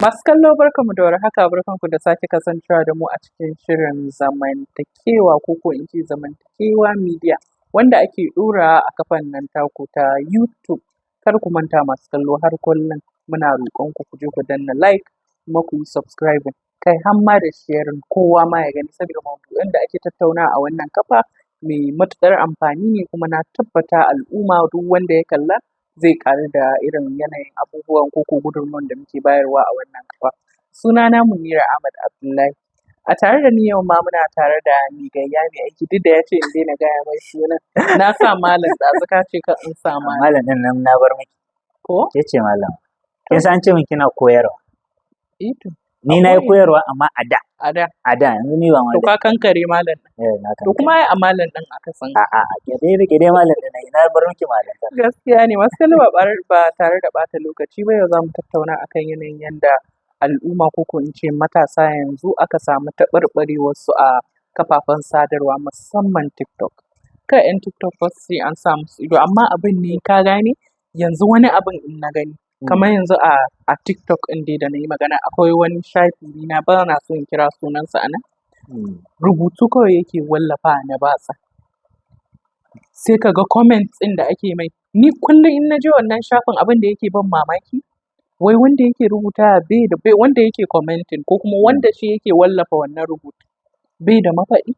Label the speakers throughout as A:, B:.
A: Masu kallo, barkanmu da warhaka, barkanku da sake kasancewa da mu a cikin shirin zamantakewa, ko in ce Zamantakewa Media, wanda ake ɗorawa a kafan nan taku ta YouTube. Kar ku manta, masu kallo, har kullum muna roƙon ku ku je ku danna like kuma ku yi subscribing, kai har ma da sharing, kowa ma ya gani, saboda maudu'an da ake tattaunawa a wannan kafa mai matuƙar amfani ne, kuma na tabbata al'umma, duk wanda ya kalla zai ƙaru da irin yanayin abubuwan ko gudunmuwan da muke bayarwa a wannan kafa. Sunana Munira Ahmad Abdullahi. A tare da ni yau ma muna tare da mai gayya mai aiki, duk da ya ce in daina gaya mai sunan. Na sa malam ɗazu, ka ce kar in sa malam.
B: Malam ɗin nan na bar miki.
A: Ko?
B: Ke ce malam. Kin san an ce min kina koyarwa.
A: Eh to.
B: Ni na yi koyarwa, amma a da.
A: A da.
B: A da, yanzu ni ba
A: To,
B: malam.
A: ka kankare malam ɗin.
B: Eh, na
A: To,
B: kankare.
A: kuma ai a malam ɗin aka san ka.
B: A'a, ke dai rike dai malam ɗin nan, na bar miki malam.
A: Gaskiya ne. Masu kallo, ba tare da ɓata lokaci ba, yau za mu tattauna akan yanayin yanda al'umma, ko in ce matasa yanzu, aka samu taɓarɓarewar su a kafafen sadarwa, musamman TikTok. Kar 'yan TikTok fa su ce an sa musu ido, amma abin ne, ka gane, yanzu wani abin in na gani kamar yanzu a TikTok ɗin dai da na yi magana, akwai wani shafi, ni na ba na so in kira sunansa a nan. Rubutu kawai yake wallafawa na batsa. Sai ka ga comments ɗin da ake mai. Ni kullum in na je wannan shafin, abin da yake ban mamaki, wai wanda yake rubutawa bai da bai, wanda yake commenting ko kuma wanda shi yake wallafa wannan rubutu bai da mafaɗi,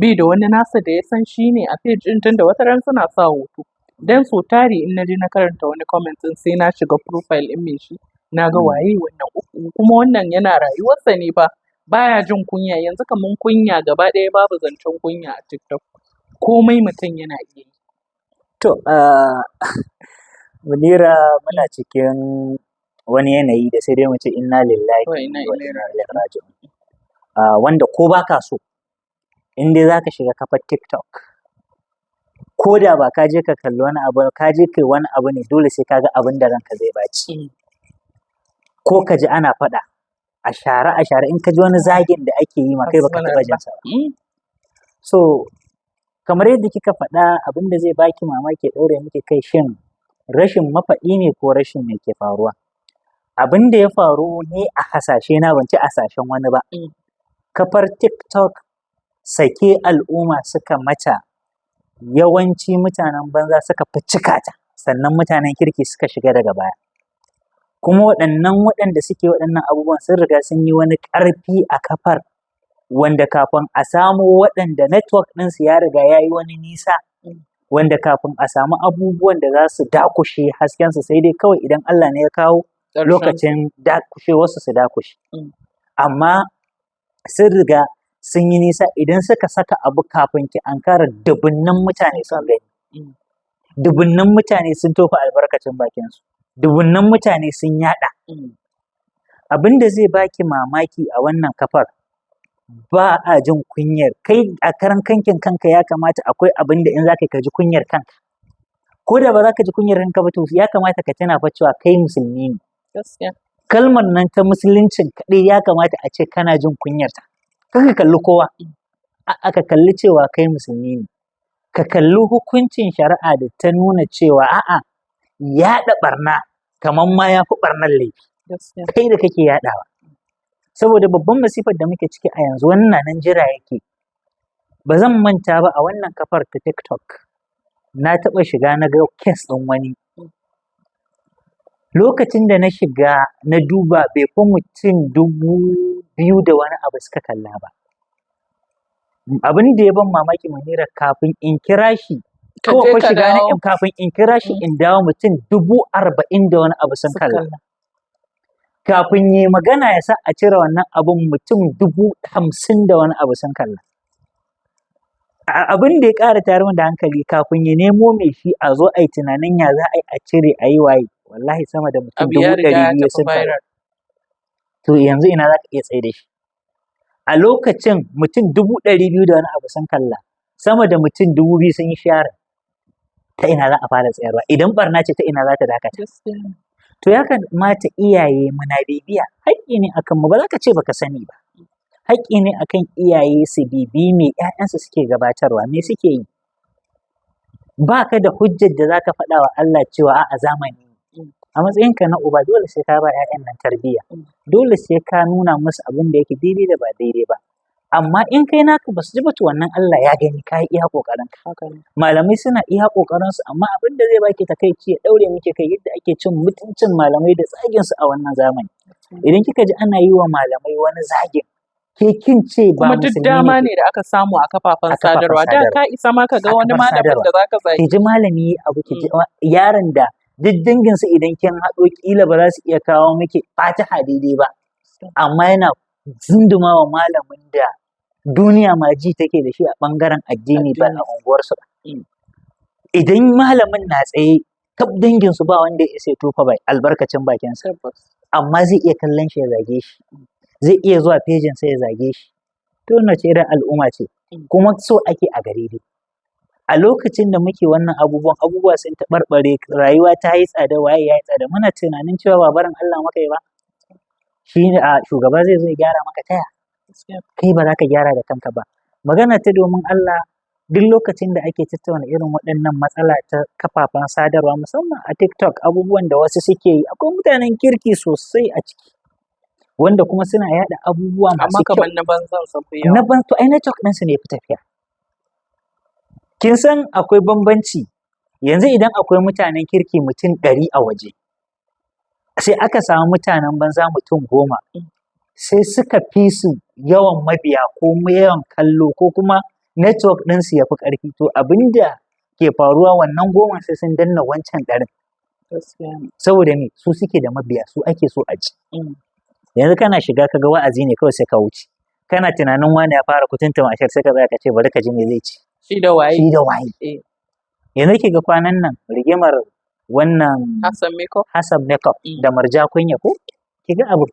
A: bai da wani nasa da ya san shi ne a page ɗin, tunda wataran suna sa hoto. Dan sau tari in na je na karanta wani comment ɗin, sai na shiga profile ɗin mai shi na ga waye wannan, kuma wannan yana rayuwarsa ne fa, baya jin kunya. Yanzu kaman kunya gaba ɗaya babu zancen kunya a TikTok. Komai mutum yana iya yi.
B: To, Munira, muna cikin wani yanayi da sai dai mu ce inna lillahi
A: wa inna
B: wa
A: ilaihi
B: inna ilaihi raji'un. Wanda ko ba ka so, in dai za ka shiga kafar TikTok, ko da ba ka je ka kalli wani abu, ka je kai wani abu ne, dole sai ka ga abin da ranka zai baci. Ko ka ji ana faɗa, a share a share, in ka ji wani zagin da ake yi ma, kai baka taɓa jin sa ba. So, kamar yadda kika faɗa, abin da zai baki mamaki ya ɗaure miki kai, shin rashin mafaɗi ne ko rashin me ke faruwa? Abin da ya faru ni a hasashe na, ban ce hasashen wani ba. Kafar TikTok sake al'umma suka mata, yawanci mutanen banza suka fi cika ta, sannan mutanen kirki suka shiga daga baya. Kuma waɗannan waɗanda suke waɗannan abubuwan sun riga sun yi wani ƙarfi a kafar, wanda kafin a samo waɗanda network ɗinsu ya riga ya yi wani nisa, wanda kafin a samu abubuwan da za su dakushe haskensu, sai dai kawai idan Allah ne ya kawo
A: ƙarshen
B: lokacin dakushewarsu su dakushe. Amma sun riga sun yi nisa, idan suka saka abu, kafin ki ankara dubunnan mutane sun gani. Dubunnan mutane sun tofa albarkacin bakinsu. Dubunnan mutane sun yaɗa. Abin da zai baki mamaki a wannan kafar, ba a jin kunyar kai a karan kankin kanka, ya kamata akwai abin da in za ka yi ka ji kunyar kanka. Ko da ba za ka ji kunyar kanka ba, to ya kamata ka tuna fa cewa kai musulmi ne. Kalmar nan ta musuluncin kaɗai ya kamata a ce kana jin kunyarta. Kar ka kalli kowa, a'a, ka kalli cewa kai musulmi ne. Ka kalli hukuncin shari'a da ta nuna cewa a'a, yaɗa ɓarna kamar ma ya fi ɓarnar laifi. Kai da kake yaɗawa. Saboda babban masifar da muke ciki a yanzu, wannan nan jira yake. Ba zan manta ba, a wannan kafar ta TikTok na taɓa shiga na ga case ɗin wani. Lokacin da na shiga na duba, bai fi mutum 2,000 da wani abu suka kalla ba. Abin da ya ban mamaki, Munira, kafin in kira shi,
A: Ka
B: kawai
A: je
B: fa
A: ka
B: shiga na
A: dawo.
B: In kafin in kira shi in dawo, mutum 40,000 da wani abu sun
A: Sun
B: kalla.
A: kalla.
B: Kafin yi magana ya sa a cire wannan abun, mutum 50,000 da wani abu sun kalla. Abin da ya ƙara tayar min da hankali, kafin ya nemo mai shi a zo a yi tunanin ya za a yi a cire a yi waye, wallahi sama da mutum
A: Abu ya
B: dubu
A: riga
B: ɗari
A: ya
B: biyu
A: tafi
B: sun kalla.
A: viral.
B: To, yanzu ina za ka iya tsaye da shi? A lokacin mutum 200,000 da wani abu sun kalla, sama da mutum 2,000 sun yi sharing. Ta ina za a fara tsayarwa? Idan barna ce, ta ina za ta dakata? To, ya kamata iyaye muna bibiya, haƙƙi ne akan mu, ba za ka ce baka sani ba. Haƙƙi ne akan iyaye su bibiyi me ‘ya'yansu suke gabatarwa, me suke yi. Ba ka da hujjar da za ka faɗa wa Allah cewa a'a, zamani ne. A matsayinka na uba dole sai ka ba 'ya'yan nan tarbiyya, dole sai ka nuna musu abin da yake daidai da ba daidai ba. Amma in kai naka ba su ji ba, to wannan Allah ya gani ka yi iya ƙoƙarinka.
A: Haka ne.
B: Malamai suna iya ƙoƙarinsu, amma abin da zai baki takaici ya ɗaure miki kai yadda ake cin mutuncin malamai da zagin su a wannan zamani. Idan kika ji ana yi wa malamai wani zagin, ke kin ce ba
A: Kuma duk
B: musulmi
A: dama
B: ne
A: ne da aka samu a kafafen
B: A kafafen
A: sadarwa. Da
B: sadarwa.
A: ka isa ma ka ga
B: A
A: wani
B: kafar
A: malamin
B: sadarwa.
A: da zaka zagi.
B: Ki ji malami abu, ki ji yaron da duk danginsu idan kin haɗo kila ba za su iya kawo miki fatiha daidai ba, amma yana zunduma wa malamin da duniya ma ji take da shi a ɓangaren addini ba a
A: Addini.
B: unguwarsu ba. Idan malamin na tsaye kaf danginsu ba wanda ya isa ya tofa bai albarkacin bakinsa, amma zai iya kallon shi ya zage shi, zai iya zuwa fejin sa ya zage shi. To wannan ce irin al'umma ce, kuma so ake a gare dai. A lokacin da muke wannan abubuwan, abubuwa sun taɓarɓare, rayuwa ta yi tsada, waye ya yi tsada, muna tunanin cewa ba barin Allah muka yi ba. Shi ne a shugaba zai zo ya gyara maka taya, kai ba za ka gyara da kanka ba. Magana ta domin Allah, duk lokacin da ake tattauna irin waɗannan matsala ta kafafen sadarwa, musamman a TikTok, abubuwan da wasu suke yi, akwai mutanen kirki sosai a ciki, wanda kuma suna yaɗa abubuwa
A: Amma
B: masu kyau.
A: kamar na banzan sun fi yawa.
B: Na ban to ai network ɗinsu ne ya fi tafiya. Kin san akwai bambanci, yanzu idan akwai mutanen kirki mutum 100 a waje, sai aka samu mutanen banza mutum 10, sai suka fi su yawan mabiya ko yawan kallo ko kuma network ɗinsu ya fi ƙarfi, to abin da ke faruwa wannan 10 sai sun danna wancan 100.
A: Gaskiya ne.
B: Saboda me? Su suke da mabiya, su ake so a ji. Yanzu kana shiga ka ga wa'azi ne kawai sai ka wuce. Kana tunanin wane ya fara kutuntuma ashar, sai ka tsaya ka ce bari ka ji me zai ce.
A: Shi da waye?
B: Shi da waye. Yanzu ki ga kwanan nan rigimar wannan
A: Hassan Makeup?
B: Hassan Makeup da Murja Kunya ko? Ki ga abu,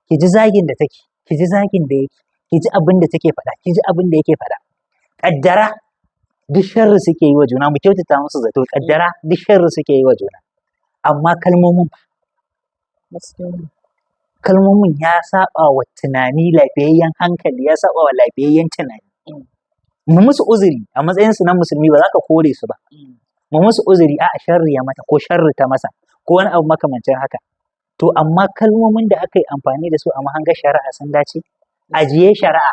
B: ki ji zagin da take, ki ji zagin da yake, ki ji abin da take faɗa, ki ji abin da yake faɗa. Ƙaddara duk sharri suke yi wa juna, mu kyautata musu zato, ƙaddara duk sharri suke yi wa juna. Amma kalmomin fa,
A: Gaskiya ne.
B: kalmomin ya saɓa wa tunani lafiyayyen hankali, ya saɓa wa lafiyayyen tunani. Mu musu uzuri a matsayinsu na musulmi, ba za ka kore su ba. Mu musu uzuri, a'a sharri ya mata ko sharri ta masa ko wani abu makamancin haka. To amma kalmomin da aka yi amfani da su a mahangar shari'a sun dace? Ajiye shari'a,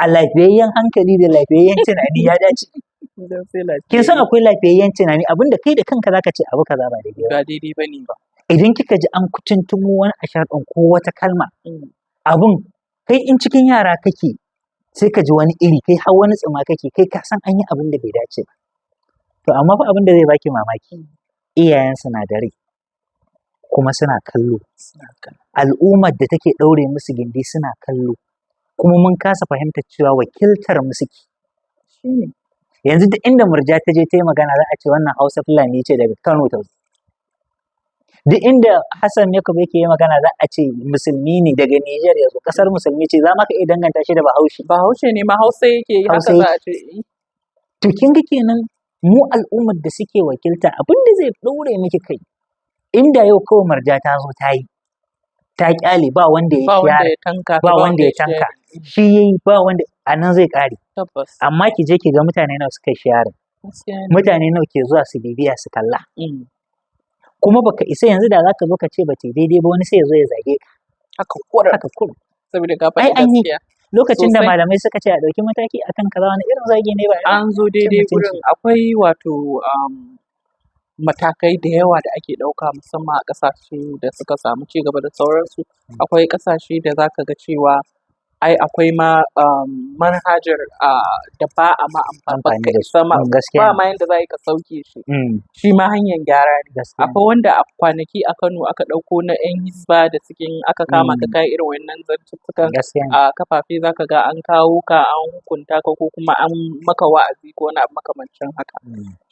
B: a lafiyayyen hankali da lafiyayyen tunani ya dace?
A: Idan sai
B: Kin san
A: lafiyayye.
B: akwai lafiyayyen tunani abinda kai da kanka zaka ce abu kaza ba daidai ba.
A: Ba daidai ba ne ba.
B: Idan kika ji an kutuntumo wani ashar ɗin ko wata kalma, abun kai in cikin yara kake sai ka ji wani iri, kai har wani tsima kake, kai ka san an yi abin da bai dace ba. To amma fa abin da zai baki mamaki, iyayensu na da rai kuma suna kallo.
A: Suna kallo.
B: Al'ummar da take ɗaure musu gindi suna kallo. Kuma mun kasa fahimtar cewa wakiltar mu suke.
A: Shi ne.
B: Yanzu duk inda Murja ta je ta yi magana za a ce wannan Hausa Fulani ce daga Kano ta zo. Duk inda Hassan Makeup yake yi magana za a ce musulmi ne daga Nijar ya zo, ƙasar musulmi ce, za ma ka iya danganta shi da Bahaushe.
A: Bahaushe ne ma, Hausa yake yi, haka
B: Hausa
A: za a ce.
B: To kin ga kenan mu al'ummar da suke wakilta, abin da zai ɗaure miki kai, inda yau kawai Murja ta zo ta yi, ta ƙyale ba wanda ya
A: Ba wanda
B: share,
A: ya tanka ta,
B: ba wanda ya tanka, shi yayi ba wanda, a nan zai ƙare.
A: Tabbas.
B: Amma ki je ki ga mutane nawa suka yi sharing,
A: Gaskiya ne.
B: mutane nawa ke zuwa su bibiya su kalla. Kuma baka isa yanzu da zaka zo ka ce ba ta daidai ba, wani sai ya zo ya zage ka.
A: Haka kurum.
B: Haka kurum.
A: Saboda ka
B: Ai
A: faɗi
B: an yi.
A: gaskiya.
B: Lokacin da
A: Sosai.
B: malamai suka ce a ɗauki mataki akan kaza, wani irin zagi ne ba a yi ba?
A: An zo
B: Cin
A: daidai
B: mutunci.
A: gurin, akwai wato matakai da yawa da ake ɗauka musamman a ƙasashe da suka samu ci gaba da sauransu. Akwai ƙasashe da za ka ga cewa ai akwai ma manhajar da ba a ma amfani,
B: Amfani
A: baka
B: da su.
A: isa ma,
B: Gaskiya
A: ba
B: ne.
A: ma yanda za a yi ka sauke shi. Shi ma hanyar gyara ne.
B: Gaskiya ne.
A: Akwai wanda a kwanaki a Kano aka ɗauko na 'yan hisba da suke in aka kama ka kai irin wannan zantuttukan
B: Gaskiya ne.
A: a kafafe, za ka ga an kawo ka an hukunta ka ko kuma an maka wa'azi ko wani abu makamancin haka.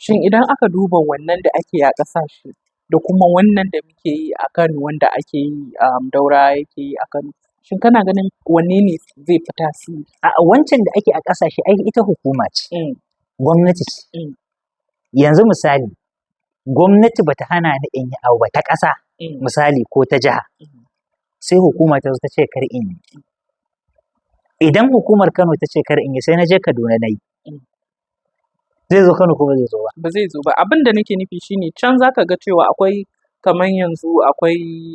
A: Shin idan aka duba wannan da ake yi a ƙasashe da kuma wannan da muke yi a Kano, wanda ake yi Daurawa yake yi a Kano, shin kana ganin wanne ne zai fi tasiri?
B: A'a, wancan da ake a ƙasashe ai ita hukuma ce, gwamnati ce. Yanzu misali, gwamnati bata hana ni in yi abu ba ta ƙasa, misali ko ta jiha, sai hukuma ta zo ta ce kar in yi. Idan hukumar Kano ta ce kar in yi, sai na je Kaduna na yi. Zai zo Kano ko ba zai zo ba?
A: Ba zai zo ba. Abin da nake nufi shine can za ka ga cewa akwai Kamar yanzu akwai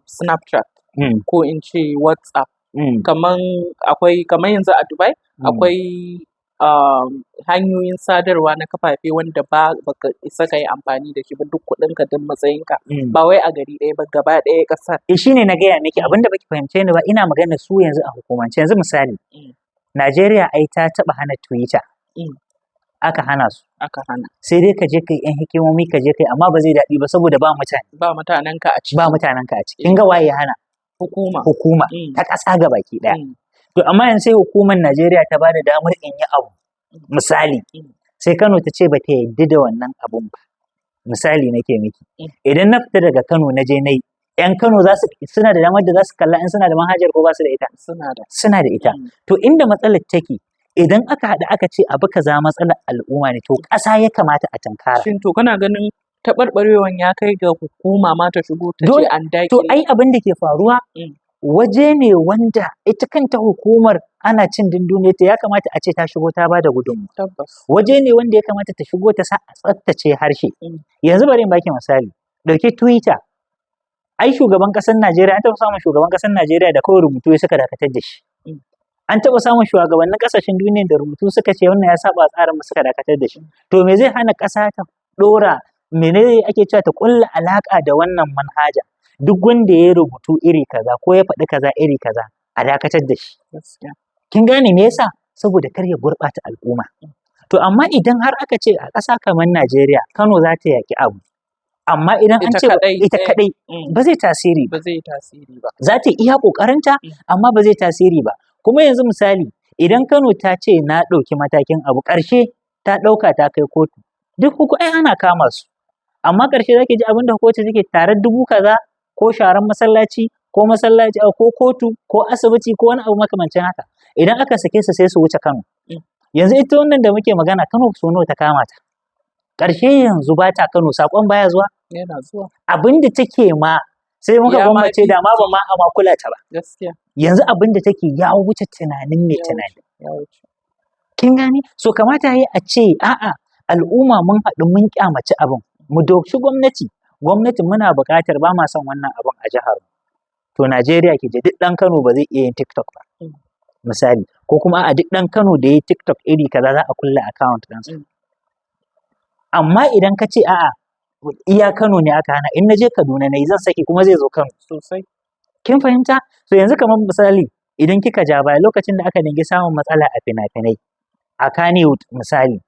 A: Snapchat ko in ce WhatsApp. Kaman akwai kamar yanzu a Dubai akwai hanyoyin sadarwa na kafafe wanda ba baka isa ka yi amfani da shi ba duk kuɗinka duk matsayinka. Ba wai a gari ɗaya ba, gaba ɗaya ƙasar.
B: Eh, shine na gaya miki, abinda baki fahimce ni ba, ina magana su yanzu a hukumance. Yanzu misali, Najeriya ai ta taɓa hana Twitter. Aka hana su.
A: Aka hana.
B: Sai dai ka je kai yan hikimomi, ka je kai, amma ba zai daɗi ba saboda ba mutane.
A: Ba mutanenka a ciki.
B: Ba mutanen ka a ciki. Kin ga waye ya hana?
A: Hukuma.
B: Hukuma ta ƙasa gabaki ɗaya. To amma yanzu sai hukumar Najeriya ta bada damar in yi abu. Misali, sai Kano ta ce ba ta yarda da wannan abun ba. Misali nake miki. Idan na fita daga Kano na je na yi, 'yan Kano za su suna da damar da za su kalla in suna da manhajar ko ba su da ita?
A: Suna da.
B: Suna da ita. To inda matsalar take, idan aka haɗu aka ce abu kaza matsalar al'umma ne, to ƙasa ya kamata a tunkara.
A: Shin to kana ganin taɓarɓarewan ya kai ga hukuma ma ta shigo ta ce an daƙile?
B: To ai abin da ke faruwa waje ne wanda ita kanta hukumar ana cin dunduniyarta, ya kamata a ce ta shigo ta bada gudunmawa.
A: Tabbas.
B: Waje ne wanda ya kamata ta shigo ta sa a tsaftace harshe. Yanzu bari in baki misali. Ɗauki Twitter. Ai shugaban ƙasar Najeriya, an taɓa samun shugaban ƙasar Najeriya da kawai rubutu ya suka dakatar da shi. An taɓa samun shugabannin ƙasashen duniya da rubutu suka ce wannan ya saba tsarin mu suka dakatar da shi. To me zai hana ƙasa ta ɗora, mene ake cewa, ta ƙulla alaƙa da wannan manhaja? Duk wanda ya rubutu iri kaza ko ya faɗi kaza iri kaza, a dakatar da shi.
A: Gaskiya.
B: Kin gane me yasa? Saboda kar ya gurɓata al'umma. To amma idan har aka ce a ƙasa kamar Najeriya, Kano za ta yaƙi abu, amma idan an
A: Ita
B: ce
A: kaɗai,
B: ita kaɗai, ba zai tasiri ba.
A: Ba zai yi tasiri ba.
B: Za ta iya ƙoƙarinta, amma ba zai tasiri ba. Kuma yanzu misali, idan Kano ta ce na ɗauki matakin abu, ƙarshe ta ɗauka ta kai kotu. Duk ai ana kama su. Amma ƙarshe za ki ji abin da kotu take tare 5000 ko sharan masallaci ko masallaci ko kotu ko asibiti ko wani abu makamancin haka. Idan aka sake su sai su wuce Kano. Yanzu ita wannan da muke magana, Kano sau nawa ta kama ta. Ƙarshe yanzu ba ta Kano, saƙon baya zuwa.
A: Yana zuwa.
B: Abin da take ma sai muka
A: Ya ma
B: gwammace
A: fi
B: da ma ba ma a ma kula ta ba.
A: Gaskiya.
B: Yanzu abin da take ya wuce tunanin mai
A: Ya
B: tunani.
A: wuce. Ya wuce.
B: Kin gane? So kamata yayi a ce a'a, al'umma mun haɗu mun kyamaci abin. Mu doki gwamnati. Gwamnati muna buƙatar, ba ma son wannan abin a jihar mu. To Najeriya ke je duk ɗan Kano ba zai iya yin TikTok ba. Misali, ko kuma a'a, duk ɗan Kano da ya yi TikTok iri kaza za a kulle account ɗinsa. Amma idan ka ce a'a, iya Kano ne aka hana, in na je Kaduna na yi zan saki kuma zai zo Kano.
A: Sosai.
B: Kin fahimta? So yanzu kamar misali, idan kika ja baya lokacin da aka dingi samun matsala a fina-finai, a Kannywood misali,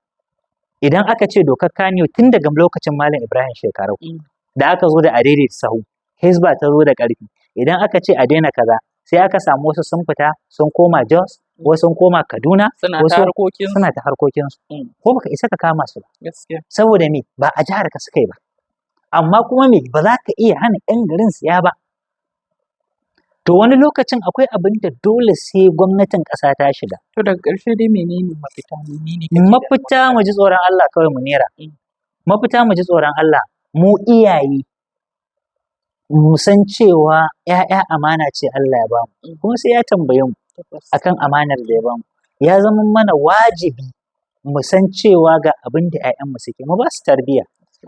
B: idan aka ce dokar Kannywood tun daga lokacin Malam Ibrahim Shekarau, da aka zo da adaidaita sahu, Hisba ta zo da ƙarfi. Idan aka ce a daina kaza, sai aka samu wasu sun fita sun koma Jos, wasu sun koma Kaduna,
A: Suna ta
B: wasu
A: harkokin
B: suna ta harkokinsu. Ko baka isa ka kama su ba.
A: Gaskiya.
B: Saboda me? Ba a jihar ka suka yi ba. Amma kuma me, ba za ka iya hana 'yan garin siya ba. To wani lokacin akwai abin da dole sai gwamnatin ƙasa ta shiga.
A: To daga ƙarshe dai menene mafita? Menene kake da
B: Mafita, mu ji tsoron Allah kawai mu nera. Mafita, mu ji tsoron Allah. Mu iyaye mu san cewa ‘ya'ya amana ce Allah ya bamu. Kuma sai ya tambaye mu
A: Tabbas.
B: akan amanar da ya bamu. Ya zama mana wajibi mu san cewa ga abin da ‘ya'yanmu suke, mu ba su tarbiyya.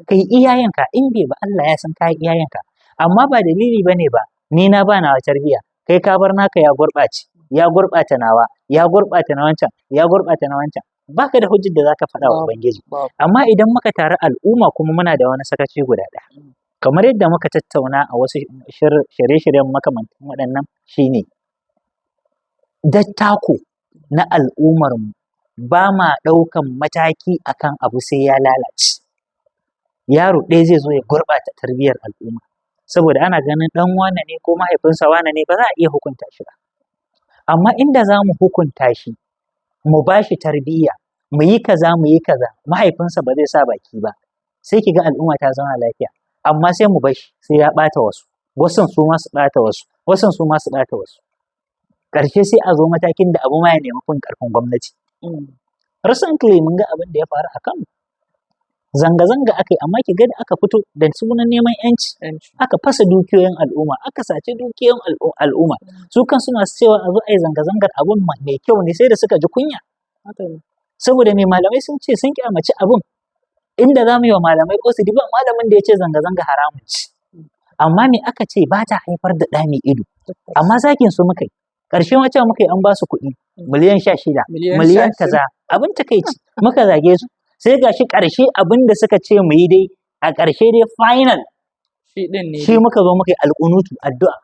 B: Kai iyayenka, in bai ba Allah ya san ka yi iyayenka. Amma ba dalili ba ne ba, ni na ba nawa tarbiyya, kai ka bar naka ya gurɓace, ya gurɓata nawa, ya gurɓata na wancan, ya gurɓata na wancan. Baka da hujjar da za ka faɗa wa
A: Babu.
B: Ubangiji.
A: Babu.
B: Amma idan muka tari al'umma, kuma muna da wani sakaci guda ɗaya. Kamar yadda muka tattauna a wasu shirye-shiryen makamantan waɗannan, shine dattako na al'ummarmu, ba ma ɗaukan mataki akan abu sai ya lalace. Yaro ɗaya zai zo ya gurɓata tarbiyyar al'umma. Saboda ana ganin ɗan wane ne ko mahaifinsa wane ne, ba za a iya hukunta shi ba. Amma inda za mu hukunta shi, mu ba shi tarbiyya, mu yi kaza, mu yi kaza, mahaifinsa ba zai sa baki ba. Sai ki ga al'umma ta zauna lafiya. Amma sai mu bar shi sai ya ɓata wasu, wasun su ma su ɓata wasu, wasun su ma su ɓata wasu. Ƙarshe sai a zo matakin da abu ma ya nemi fin ƙarfin gwamnati. Recently mun ga abin da ya faru a Kano. Zanga-zanga aka yi, amma ki ga da aka fito da sunan neman ‘yanci,
A: ‘Yanci.
B: aka fasa dukiyoyin al'umma, aka saci dukiyoyin al'umma. Su kansu masu cewa a zo a yi zanga-zangar abun mai kyau ne, sai da suka ji kunya.
A: Haka ne.
B: Saboda me? Malamai sun ce sun kyamaci abun. Inda za mu yi wa malamai OCD, ba malamin da ya ce zanga-zanga haramun ce. Amma me aka ce? Ba ta haifar da ɗa mai ido. Amma zagin su muka yi. Ƙarshe ma cewa muka yi an ba su kuɗi miliyan 16,
A: Miliyan
B: miliyan
A: 16.
B: kaza. Abin takaici, muka zage su. Sai gashi ƙarshe abin da suka ce mu yi dai a ƙarshe dai final
A: Shi ɗin ne
B: shi
A: dai.
B: Muka zo muka yi alƙunutu, addu'a.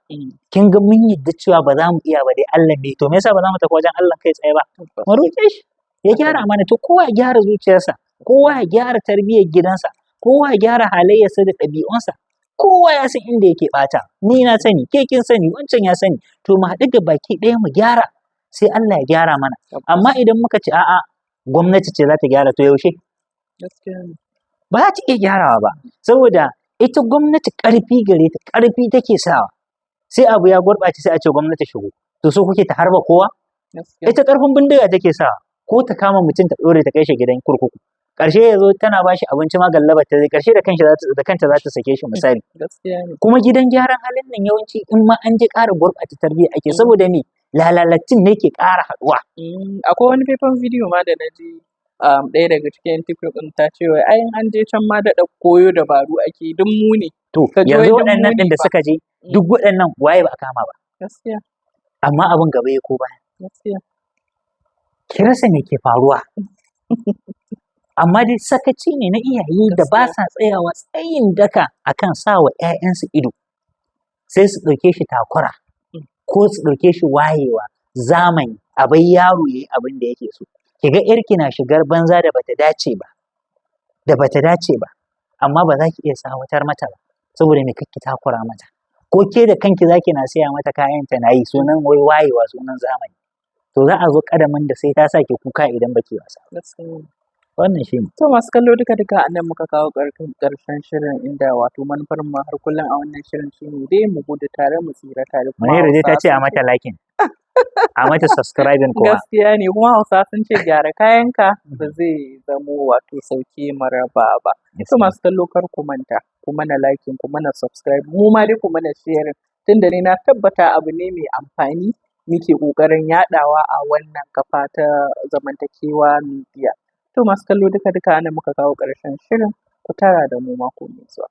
B: Kin ga mun yadda cewa ba za mu iya ba dai, Allah ne. To me yasa ba za mu tafi wajen Allah kai tsaye ba? Mu roƙe shi ya gyara mana. To kowa ya gyara zuciyarsa, kowa ya gyara tarbiyyar gidansa, kowa ya gyara halayyarsa da ɗabi'unsa. Kowa ya san inda yake ɓata. Ni na sani, ke kin sani, wancan ya sani. To mu haɗu ga baki ɗaya mu gyara, sai Allah ya gyara mana. Amma idan muka ce a'a, gwamnati ce za ta gyara, to yaushe?
A: Gaskiya ne.
B: Ba za ta iya gyarawa ba, saboda ita gwamnati ƙarfi gare ta, ƙarfi take sawa. Sai abu ya gurɓace sai a ce gwamnati shigo. To so kuke ta harba kowa? Ita ƙarfin bindiga take sawa, ko ta kama mutum ta ɗore ta kai shi gidan kurkuku. Ƙarshe ya zo tana ba shi abinci ma gallabar ta zai, ƙarshe da kanshi za ta da kanta za ta sake shi, misali.
A: Gaskiya ne.
B: Kuma gidan gyaran halin nan yawanci in ma an je ƙara gurɓata tarbiyya ake, saboda me? Lalatattun ne ke ƙara haɗuwa.
A: Akwai wani faifan bidiyo ma da na ji ɗaya daga cikin TikTok ɗin ta ce wai ai in an je can ma daɗa koyo dabaru ake yi, duk mu ne.
B: To
A: Ka ji wai
B: yanzu
A: duk
B: waɗannan
A: mu
B: ɗin
A: ne
B: da
A: fa.
B: suka je, duk waɗannan waye ba a kama ba? Amma abin gaba ya ko baya? Ki rasa me ke faruwa. Amma dai sakaci ne na iyaye da ba sa tsayawa tsayin daka akan sa wa 'ya'yansu ido. Sai su ɗauke shi takura ko su ɗauke shi wayewa zamani, a bar yaro ya yi abin da yake so. Ki ga 'yarki na shigar banza da bata dace ba, da bata dace ba, amma ba za ki iya tsawatar mata ba, saboda me? Kar ki takura mata. Ko ke da kanki za ki na siya mata kayan ta na yi, sunan wai wayewa, sunan zamani. To za a zo ƙadamin da sai ta sa ki kuka idan baki wasa ba. Wannan shi ne.
A: To masu kallo, duka duka a nan muka kawo ƙarshen shirin, inda wato manufar mu har kullum a wannan shirin shine dai mu gudu tare mu tsira tare. Kuma
B: Muniru dai ta
A: Hausawa
B: ce a
A: sun
B: mata liking, a mata subscribing kuma.
A: Gaskiya ne, kuma Hausawa sun ce gyara kayanka ba zai zamo wato sauke mu raba ba. To masu kallo, kar ku manta ku mana liking, ku mana subscribe, mu ma dai ku mana sharing, tunda ni na tabbata abu ne mai amfani muke ƙoƙarin yaɗawa a wannan kafa ta zamantakewa media. To masu kallo, duka duka a nan muka kawo ƙarshen shirin, ku tara da mu mako mai zuwa.